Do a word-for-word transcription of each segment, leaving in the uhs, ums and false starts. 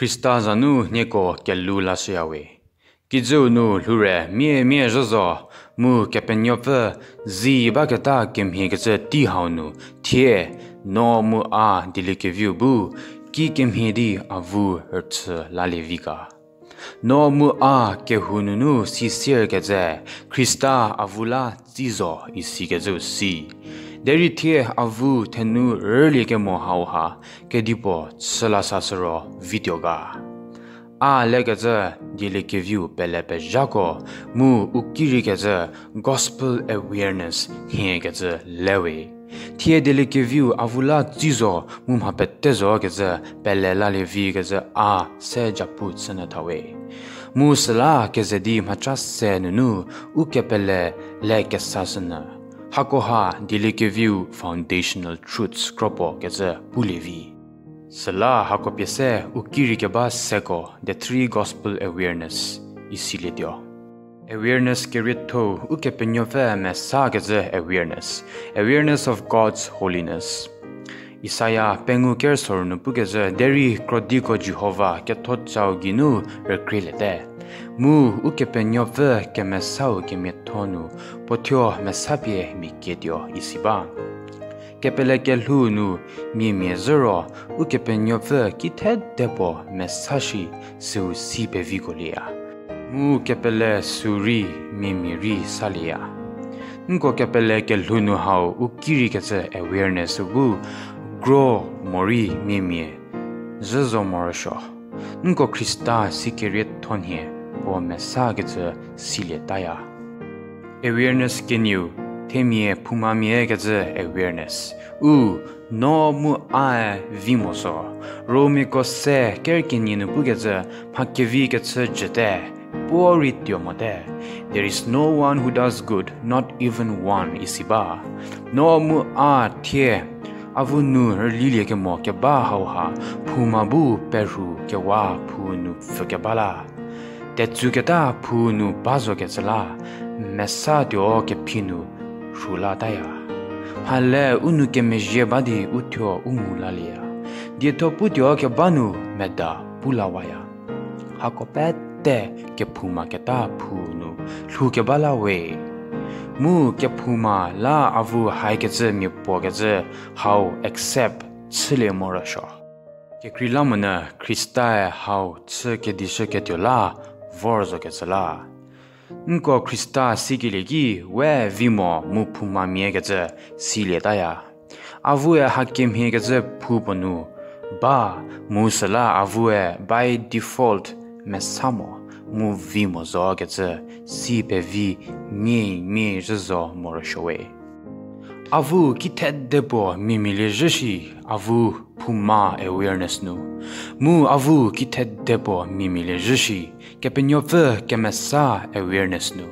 Khrista za nu nieko kelhou lashüyawe. Kijüu nu lhoure mia mia zhü zo, mu Kepenuopfü zi baketa kemhiekecü tei hau nu, thie no mu a dieliekeviu bu kikemhie di avu rüchü lalie vi ga? No mu a kehou nunu sisierkecü Khrista avu la tsi zo isikecüu si. Derei thie avu thenu rüliekemo hauha kedipuo chü la sashü ro vituo ga? A lekecü dieliekeviu pele pezhako mu u kireikecü gospel awareness nhiekecü lewe. Thie dieliekeviu avu la tsi zo mu mha pete zokecü pele lalie vikecü a se japu chünyü thawe. Mu süla keze di mhaca se nunu u kepele le kesashünyü. Hakoha dieliekeviu foundational truths kropuo kecü pulie vi. Süla hako pie se u kireikeba seko, the three gospel awareness, isilietuo. Awareness kerietho-u Ukepenuopfü mesakecü awareness, awareness of God's holiness. Isaia pengou kerüsoru nu pukecü, derei krodiko Jihova kethocau geinu rükrieliete. Mu Ukepenuopfü kemesau kemiatho nu puo thuo mesa pie mia kietuo isi ba. Kepele kelhou nu miamia zhü ro Ukepenuopfü kithedepuo mesa shi süu si peviko lieya. Mu kepele sü rei miamia rei salieya. Nko kepele kelhou nu hau u kireikecü awareness bu grow morei miamia zhü zo morosuo. Nko Khrista sikerietho nhie puo mesakecü silietaya. Awareness kenieu, themia phoumamia kecü awareness. U, no mu ae vi mo zo. Romiako se kerükenie nu pukecü, mha kevi kechü jüte, puo rei tuo mote. There is no one who does good, not even one, isi ba. No mu a thie avu nu rülilie kemo keba hauha, phouma bu perhu kewa phou nu pfhükeba la, tetsuketa phou nu ba zokecü la, mesa tuo kephi nu rhu lataya. Mhale u nou kemezhie ba di u thuo u ngu lalieya. Dietho putuo keba nu meda pu lawaya. Hako pete kephoumaketa phou nu lhoukeba la we. Mu kephouma la avu haikecü mia puokecü hau accept chülie morosuo. Kekreilamonyü Khristae hau chü kedishüketuo la vor zokecü la. Nko Khrista sikelie ki we vi mo mu phoumamia kecü silietaya. Avue hakemhie kecü phou puo nu ba, mu süla avue by default mesa mo mu vi mo zokecü si pevi mia mia zhü zo morosuo we. Avu kithedepuo miamialie zhü shi, avu phouma awareness nu. Mu avu kithedepuo miamialie zhü shi, Kepenuopfü kemesa awareness nu.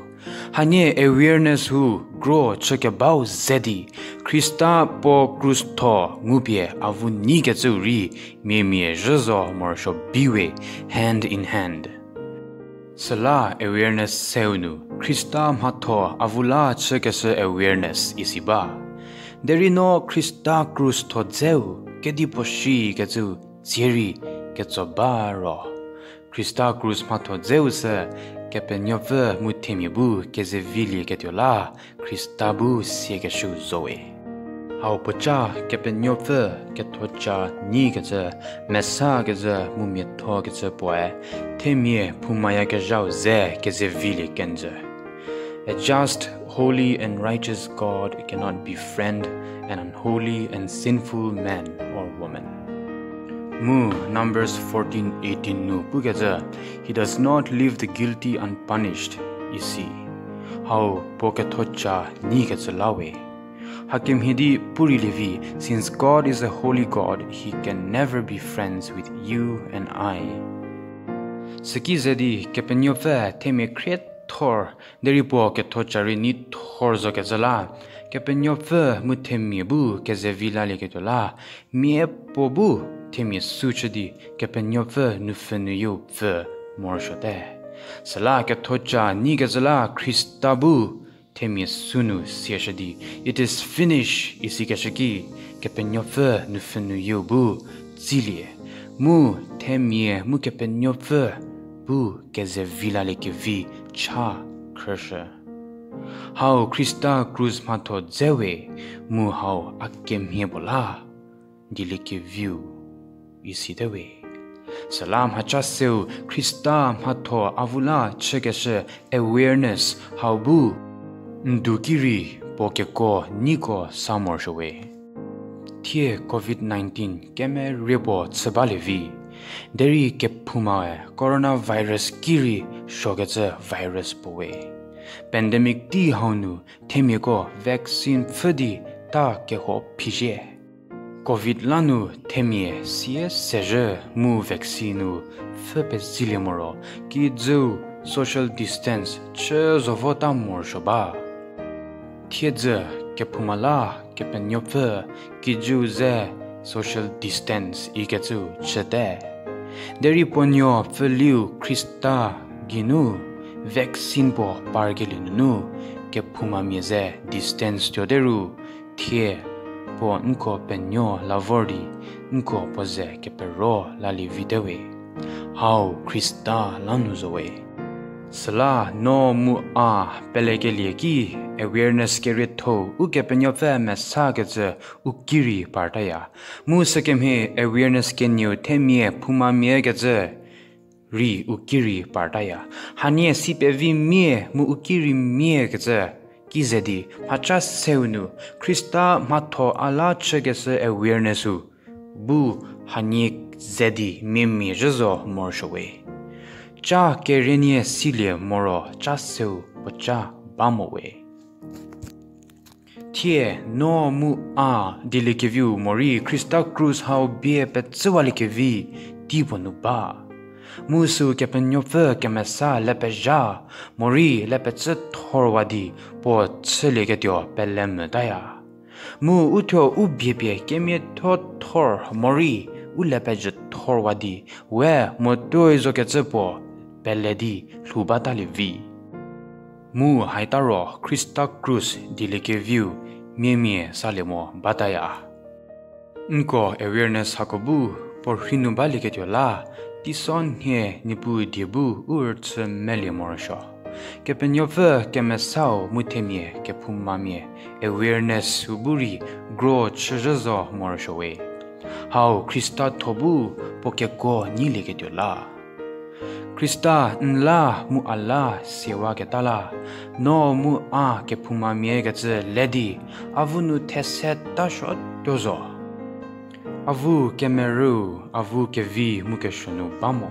Hanie awareness hu grow chükebau ze di, Khrista puo krus tho ngupie avu nyikecüu rei miamia zhü zo morosuo bi we, hand in hand. Süla awareness seu nu Khrista mhatho avu la chükeshü awareness isi ba. Derei no Khrista krus tho dzeu kedipuo shikecüu tsie rei ketso ba ro, Khrista krus mhatho dzeu sü Kepenuopfü mu themia bu kezevilieketuo la Khrista bu siekeshüu zo we. Hau puoca Kepenuopfü kethoca nyikecü, mesakecü mu miathokecü puoe themia phoumayakezhau ze kezevilie kenjü. A just, holy and righteous God cannot befriend an unholy and sinful man or woman. Mu Numbers fourteen eighteen nu pukecü, He does not leave the guilty unpunished, isi. Hau puo kethoca nyikecü la we. Hakemhie di purei lievi, since God is a holy God, he can never be friends with you and I. Süki ze di Kepenuopfü themia khriethor, derei puo kethoca rei neithor zokecü la, Kepenuopfü mu themia bu kezevi lalieketuo la, miapuo bu themia sü chü di Kepenuopfü nupfhü nuyieu pfü morosuote. Süla kethoca nyikecü la Khrista bu themia sünu siashü di, It is finished, isikeshü ki, Kepenuopfü nupfhü nuyieu bu tsilie. Mu themia mu Kepenuopfü bu kezevi laliekevi cha khrüshü. Hau Khrista krus mhatho dze we, mu hau a kemhie puo la dieliekeviu isite we. Süla mhaca seu Khrista mhatho avu la chükeshü awareness hau bu ndu ki rei puo kekuo nyiko sa morosuo we. Thie covid nineteen kemerie puo chü balie vi, derei kephoumae coronavirus ki rei suokecü virus puo we. Pandemic tei hau nu themiako vaccine pfhü di ta keho phishie. Covid la nu themia sie sezhü mu vaccine nu pfhü pezilie moro, kijüu social distance chü zo vota morosuo ba. Thiedzü kephouma la Kepenuopfü kijüu ze social distance ikecüu chüte. Derei puo nuo pfüliu Khrista geinu vaccine puo parkelie nunu kephoumamia ze distance tuote ru, thie puo nko penuo la vor di nko puo ze kepero lalie vite we. Hau Khrista la nu zo we. Süla no mu a pelekelie ki awareness kerietho-u Ukepenuopfü mesakecü u ki rei partaya. Mu sükemhie awareness kenieu themia phoumamia kecü rei u ki rei partaya. Hanie si pevi mia mu u ki rei mia kecü ki ze di mhaca seu nu Khrista mhatho a la chükeshü awareness-u bu hanie ze di miamia zhü zo morosuo we. Ca kerienie silie moro ca seu puoca ba mo we. Thie no mu a dieliekeviu morei Khrista krus hau bie pecüwaliekevi tei puo nu ba. Mu süu Kepenuopfü kemesa le pezha morei le pecü thorwa di puo chülieketuo pele mvütaya. Mu uthuo u biepie kemiatho thor morei u le pezhü thorwa di we motuoi zokecü puo pele di lhou batalie vi. Mu haita ro Khrista krus dieliekeviu miamia salie mo bataya. Nko awareness hako bu puo rhei nu balieketuo la, teiso nhie Niepuu die bu u rüchü melie morosuo. Kepenuopfü kemesau mu themia kephoumamia awareness-u bu rei grow chüzhü zo morosuo we. Hau Khrista tho bu puo kekuo nyilieketuo la. Khrista n la mu a la siewaketa la, no mu a kephoumamia kecü le di, avu nu these tasuotuo zo. Avu kemerüu, avu kevi mu kesuo nu ba mo,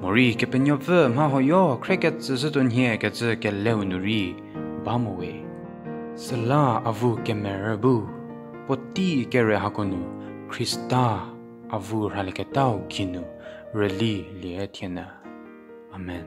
morei Kepenuopfü mha huoyo khrekecü zhütuo nhie kecü keleu nu rei ba mo we. Süla avu kemerü bu, puotei kere hako nu, Khrista avu rhalieketau geinu rülilie thienyü. Amen.